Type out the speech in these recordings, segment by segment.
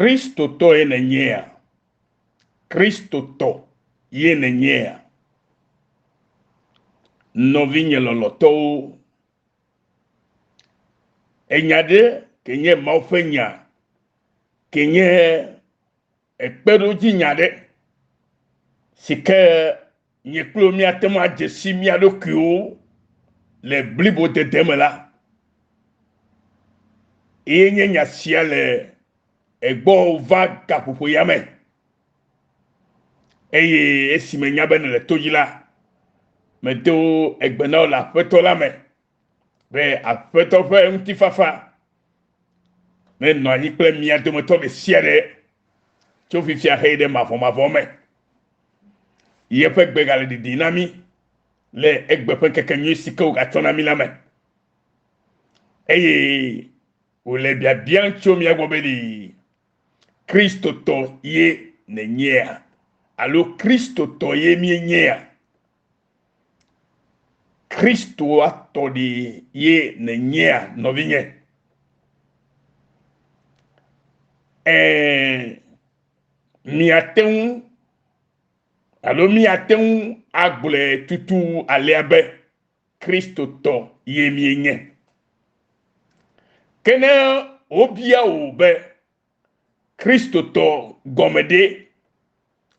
Kristotɔe nènyea? Kristotɔ ye nènyea? Nɔvinye lɔlɔ̃tɔwo, enya ɖe ke nye Mawu ƒe nya ke nye ekpeɖodzinya ɖe si ke nye kple wò míate ŋu adze si mía ɖokuiwo le blibodede me la, eye nye nya sia le egbɔ va gaƒoƒo ya me. Eye esi menya be nèle to dzi la, medo egbe na wò le Aƒetɔ la me be Aƒetɔ ƒe ŋutifafa nenɔ anyi kple mia dometɔ ɖe sia ɖe tso fifia heyi ɖe mavɔmavɔ me. Yeƒe gbe gale ɖiɖim na mí le egbe ƒe ŋkeke nyui si ke wògatsɔ na mí la me. Eye wòle biabiam tso mía gbɔ be ɖi Kristotɔ ye nènyea alo Kristotɔ ye míenyea? Kristoa tɔ ɖi ye nènyea nɔvinye? Ɛ̃, miate ŋu alo míate ŋu agblɔe tutu alea be Kristotɔ ye míenye. Ke ne wobia wò be Kristotɔ gɔme ɖe,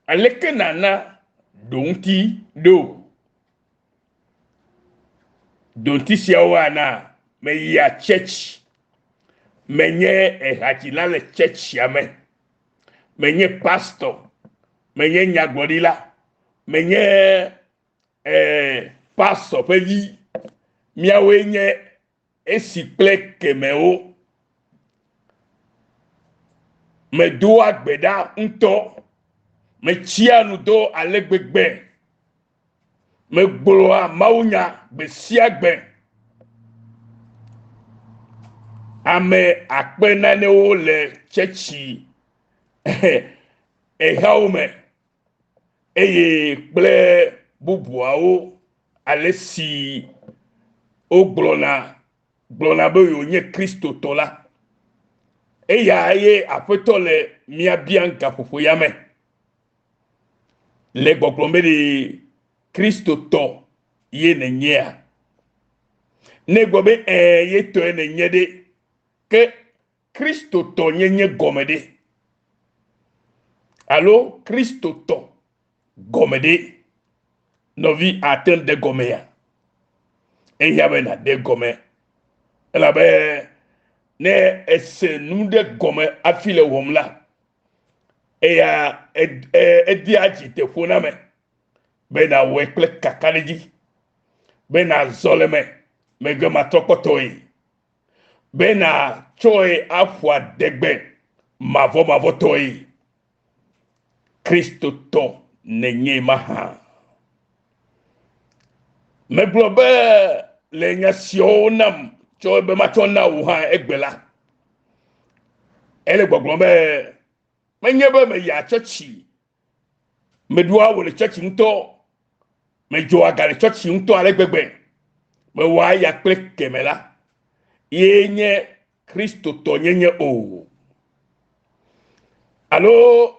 aleke nàna ɖoŋuti ɖo? Ɖoŋuti siawo ana meyia tsɛtsi, menye ehadzila le tsɛtsia me, menye pastɔ, menye nyagblɔɖila, menye eh, pastɔ ƒe vi. Míawoe nye esi kple kemewo. Medoa gbe ɖa ŋutɔ. Metsia nu dɔ ale gbegbe. Megblɔa mawunya gbe sia gbe. Ame akpe nanewo le tsɛtsi ehawo me eye kple bubuawo ale si wogblɔna gblɔna be yewonye Kristotɔ la, eya ye Aƒetɔ le mía biam gaƒoƒo ya me le gbɔgblɔm be ɖe Kristotɔ ye nènyea? Ne egblɔ be ɛ̃ ye tɔe nènye ɖe, ke Kristotɔnyenye gɔme ɖe? Alo Kristotɔ gɔme ɖe? Nɔvi ate ŋu ɖe gɔmea? Ehiã be nàɖe gɔme elabe ne èse nu ɖe gɔme hafi le wɔm la, eya edea dzi teƒo na ame be nàwɔe kple kakaɖedzi, be nàzɔ le eme megbe matrɔkpɔtɔe. Be nàtsɔe aƒo adegbe mavɔmavɔtɔe. Kristotɔ nènye mahã? Megblɔ be le nya siawo nam tsɔ be matsɔ na wò hã egbe la, ele gbɔgblɔm be menye be meyia tsɔtsi Meɖua wò le tsɔtsi ŋutɔ. Medzɔa ga le tsɔtsi ŋutɔ ale gbegbe. Mewɔa eya kple keme la. Ye nye Kristotɔnyenye o. Alo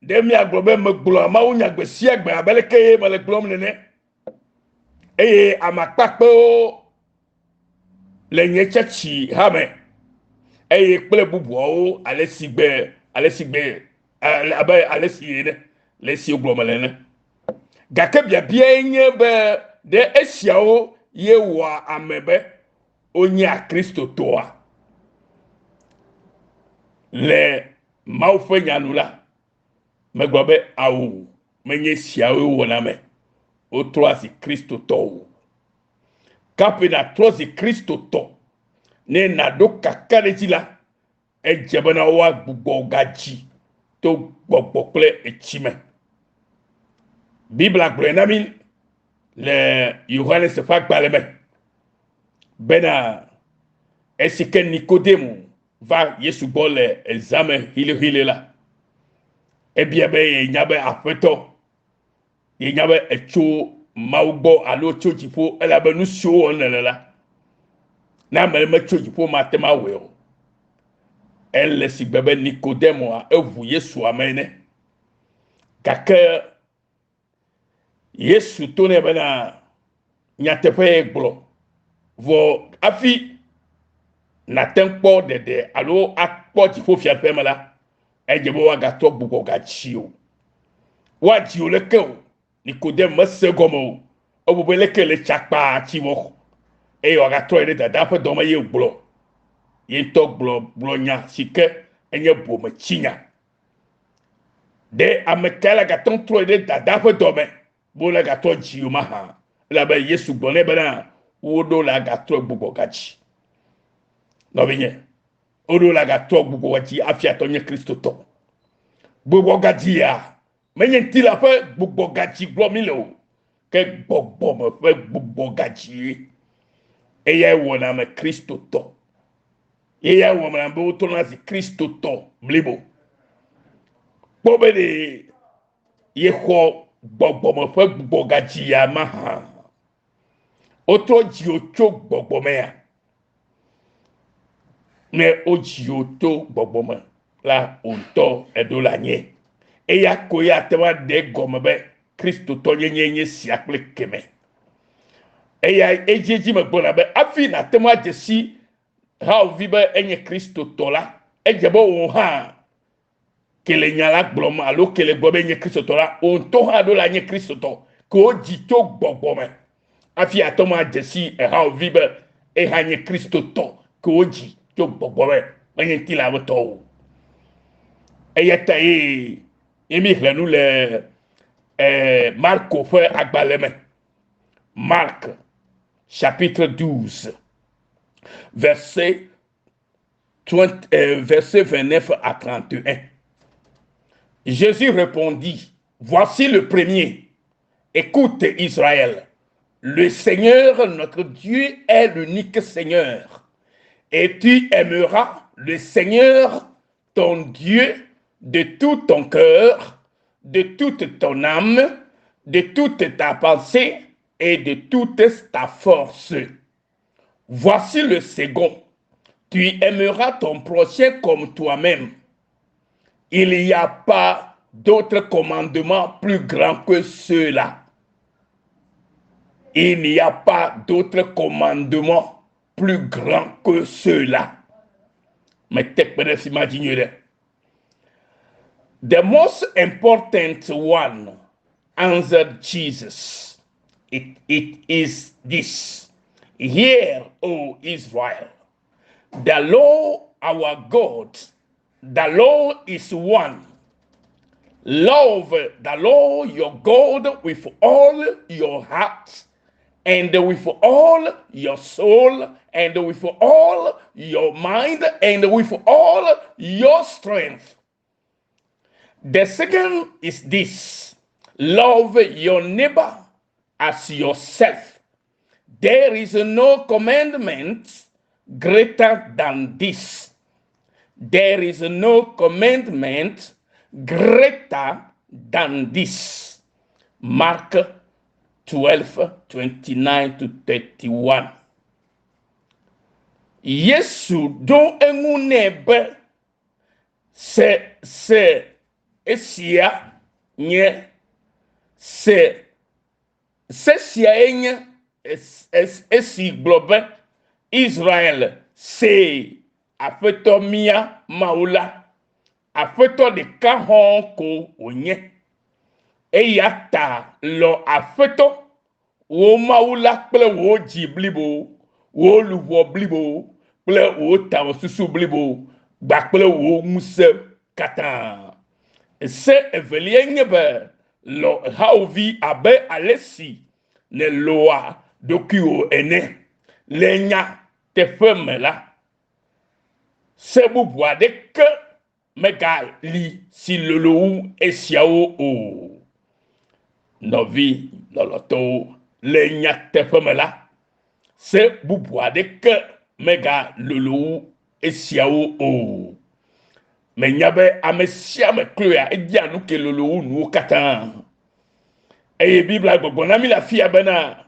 ɖe míagblɔ be megblɔa mawunya gbe sia gbe abe leke ye mele gblɔm nene. Eye ame akpakpewo le nye tsɔtsi hame eye kple bubuawo ale si gbe ale si gbe abe ale si ene le esi wogblɔ me le ene. Gake biabiae nye be ɖe esiawo ye wɔa ame be wonyea Kristotɔa? Le Mawu ƒe nya nu la, megblɔ be ao, menye esiawoe wɔna ame wotrɔa zi Kristotɔ o. Kaƒe nàtrɔ zi Kristotɔ ne nàɖo kakaɖedzi la, Edze bena woagbugbɔ gadzi to gbɔgbɔ kple etsi me. Biblia gblɔe na mí le Yohanes ƒe agbalẽ me bena esi ke Nikodemo va Yesu gbɔ le ezã me xilixili la, ebia be yenya be Aƒetɔ, yenya be etso Mawu gbɔ alo tso dziƒo elabe nu siwo wɔm nèle la, ne ame ɖe metso dziƒo mate ŋu awɔe o. Ele sigbe be Nikodemoa eʋu Yesua me ene. Gake Yesu to nɛ bena nyateƒe gblɔ. Vɔ hafi nàte ŋu kpɔ ɖeɖe alo akpɔ dziƒofiaɖuƒe me la, edze be woagatrɔ gbugbɔ gadzi o. Woadzi wò leke o. Nikodem mese egɔme o. Ebu be leke le tsa kpaa tsi vɔ eye wòagatrɔ yi ɖe dadaa ƒe dɔme ye wògblɔ. Ye ŋutɔ gblɔ gblɔ nya si ke enye bometsinya. Ɖe ame kae le agate ŋu trɔ yi ɖe dadaa ƒe dɔme be wole agatrɔ dzi o mahã? Elabe Yesu gblɔ nɛ bena woɖo le agatrɔ gbugbɔ gadzi. Nɔvinye, woɖo le agatrɔ gbugbɔ gadzi hafi atɔ nye Kristotɔ. Gbugbɔ gadzi ya menye ŋutilã ƒe gbugbɔgadzi gblɔm mi le o, ke gbɔgbɔme ƒe gbugbɔgadzie. Eyae wɔna ame Kristotɔ. Eyae wɔna be wotrɔna zi Kristotɔ blibo. Kpɔ be ɖe yexɔ gbɔgbɔme ƒe gbugbɔgadzi ya mahã. Wotrɔ dziwò tso gbɔgbɔmea? Ne wodzi wò to gbɔgbɔ me la, wò ŋutɔ èɖo le anyi. Eya koe ate ŋu aɖe egɔme be Kristotɔnyenye nye sia kple keme. Eya edziedzi megblɔna be hafi nàte ŋu adze si hawòvi be enye Kristotɔ la, edze be wò hã ke le nya la gblɔm alo ke le gblɔm be nye Kristotɔ la, wò ŋutɔ hã ɖo la nye Kristotɔ, ke wodzi tso gbɔgbɔ me. Hafi ate ŋu adze si ehawòvi be eha nye Kristotɔ, ke wodzi tso gbɔgbɔ me, menye ŋutilã me tɔ o. Eya ta ye ye míexlẽ nu le eh, Marko ƒe agbalẽ me. Marc chapitre 12 verset 20, verset 29 à 31. Jésus répondit, voici le premier. Écoute Israël, le Seigneur notre Dieu est l'unique Seigneur. Et tu aimeras le Seigneur ton Dieu de tout ton cœur, de toute ton âme, de toute ta pensée et de toute ta force. Voici le second. Tu aimeras ton prochain comme toi-même. Il n'y a pas d'autre commandement plus grand que ceux-là. Il n'y a pas d'autre commandement plus grand que ceux-là. The most important one, answered Jesus, it, it is this. Hear, O Israel, the Lord our God, the Lord is one. Love the Lord your God with all your heart and with all your soul and with all your mind and with all your strength. The second is this love your neighbor as yourself. There is no commandment greater than this. There is no commandment greater than this. Mark 12 29 to 31. Yesu ɖo eŋu nɛ be, se se esia nye se se siae nye esi gblɔ be Israel see Aƒetɔ mía Mawu la, Aƒetɔ ɖeka hɔ̃ ko wònye. Eya ta lɔ̃ Aƒetɔ wò Mawu la kple wò dzi blibo, wò luʋɔ blibo kple wò tamesusu blibo kpakple wò ŋusẽ katã. Se evelia nye be lɔ̃ hawòvi abe ale si nèlɔ̃a ɖokuiwò ene. Le nyateƒe me la, se bubu aɖeke megali si lolo wu esiawo o. Nɔvi lɔlɔ̃tɔwo, le nyateƒe me la, se bubu aɖeke megalolo wu esiawo o. Menya be ame sia ame kloea edia nu ke lolo wu nuwo katã. Eye Biblia gbɔgblɔ na mí le afia bena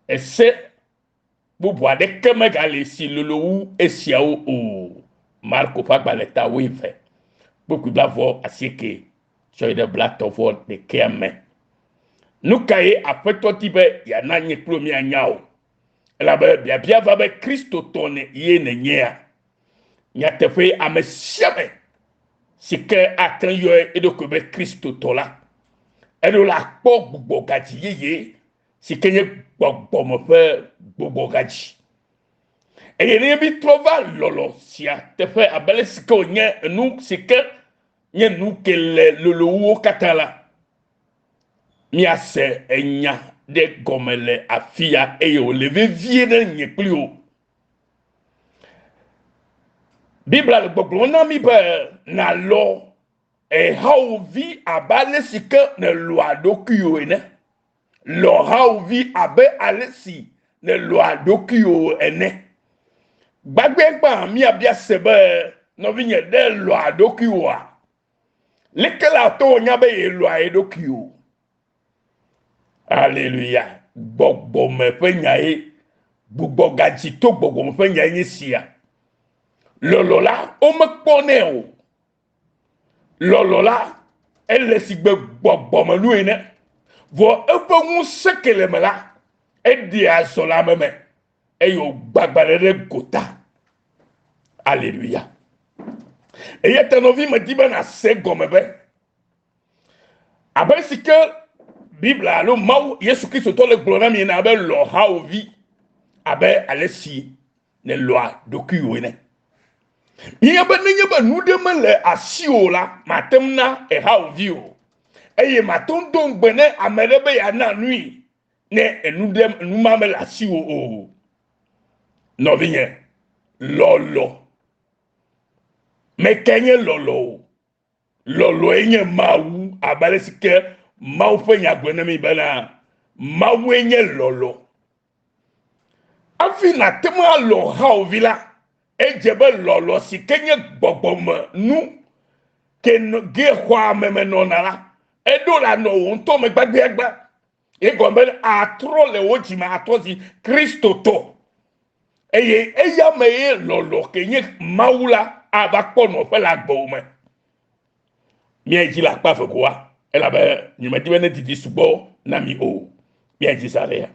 ese bubu aɖeke megali si lolo wu esiawo o. Marko ƒe agbalẽ ta wuieve, kpukpui blaeve-vɔ-asieke tsɔ yi ɖe blaetɔ̃-vɔ-ɖekɛa me. Nu kae Aƒetɔ di be yeana nye kple wò míanya o? Elabe biabia va be Kristotɔ ne ye nènyea? Nyateƒee ame sia ame si ke ate ŋu yɔe eɖokui be Kristotɔ la, eɖo la kpɔ gbugbɔgadzi yeye si ke nye gbɔgbɔme ƒe gbugbɔgadzi. Eye ne mítrɔ va lɔlɔ̃ sia teƒe abe ale si ke wònye enu si ke nye nu ke le lolo wu wo katã la, míase enya ɖe gɔme le afi ya eye wòle vevie ɖe nye kpli wò. Biblia le gbɔgblɔm na mí be nàlɔ̃ ehawòvi abe ale si ke nèlɔ̃a ɖokuiwò ene. Lɔ̃ hawòvi abe ale si nèlɔ̃a ɖokuiwò ene. Gbãgbãgbã míabia se be, nɔvinye, ɖe èlɔ̃a ɖokuiwòa? Leke la ate ŋu anya be yelɔ̃a ye ɖokui o? Aleluya! Gbɔgbɔme ƒe nyae, gbugbɔgadzi to gbɔgbɔme ƒe nyae nye sia. Lɔlɔ̃ la, womekpɔnɛ o. Lɔlɔ̃ la, ele sigbe gbɔgbɔmenu ene. Vɔ eƒe ŋusẽ ke le eme la, eɖea zɔ le ame me eye wògbagba ɖe ɖe gota. Aleluya. Eya ta nɔvi medi be nàse gɔme be abe si ke Biblia alo Mawu Yesu Kristo tɔ le gblɔ na mi ene abe lɔ̃ hawòvi abe ale si nèlɔ̃a ɖokuiwò ene. Míenya be nenye be nu ɖe mele asiwò la, màte ŋu na ehawòvi o. Eye màte ŋu do ŋugbe ne ame ɖe be yeana nui ne enu ɖe nu ma mele asiwò o. Nɔvinye, lɔlɔ̃. Mekae nye lɔlɔ̃ o? Lɔlɔ̃e nye Mawu abe ale si ke Mawu ƒe nya gblɔ na mí bena Mawue nye lɔlɔ̃. Hafi nàte ŋu alɔ̃ hawòvi la, edze be lɔlɔ̃ si ke nye gbɔgbɔme nu ke ge xɔa ame me nɔna la, eɖo la nɔ wò ŋutɔ me gbagbiagba. Egɔme be atrɔ le wò dzime atrɔ zi Kristotɔ. Eye eya me ye lɔlɔ̃ ke nye Mawu la ava kpɔ nɔƒe le agbewò me. Míayi dzi le akpa eve goa, elabe nyemedi be nedidi sugbɔ na mi o. Míayi dzi za ɖea.